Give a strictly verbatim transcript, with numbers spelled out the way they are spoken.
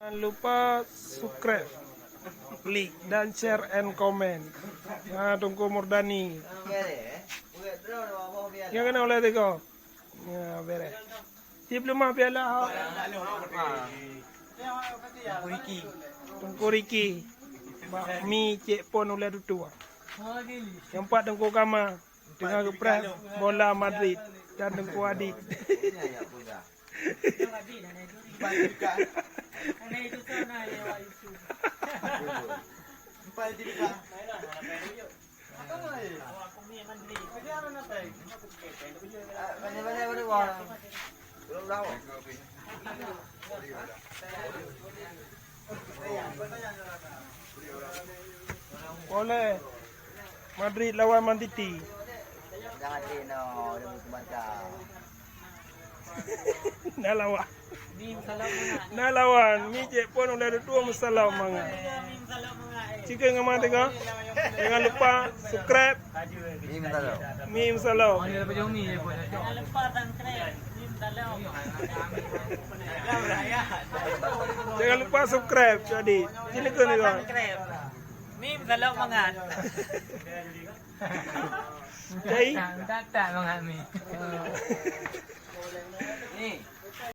Jangan lupa subscribe, like, dan share and comment. Nah, Teungku Murdani. Yang kena oleh tiga. Ya, beres. Cip lemah piala. Teungku Riki. Teungku Riki. Bak mi cek pon ulai tutua. Yang empat Teungku Kama. Tengah geupreh bola Madrid dan Teungku Adit. Oleh Madrid lawan Man City. Jangan tino, dia buku baca. Nah lawan. Nah lawan. Mi cek pon udah ada dua meusalam mangat. Cik ngon ma tengok. Jangan lupa subscribe. Mim salam. Mim salam. Jangan lupa subscribe jadi. Sini ke ni kau. Mim salam mangat. Jadi. Tak tak mangat mi. Ni.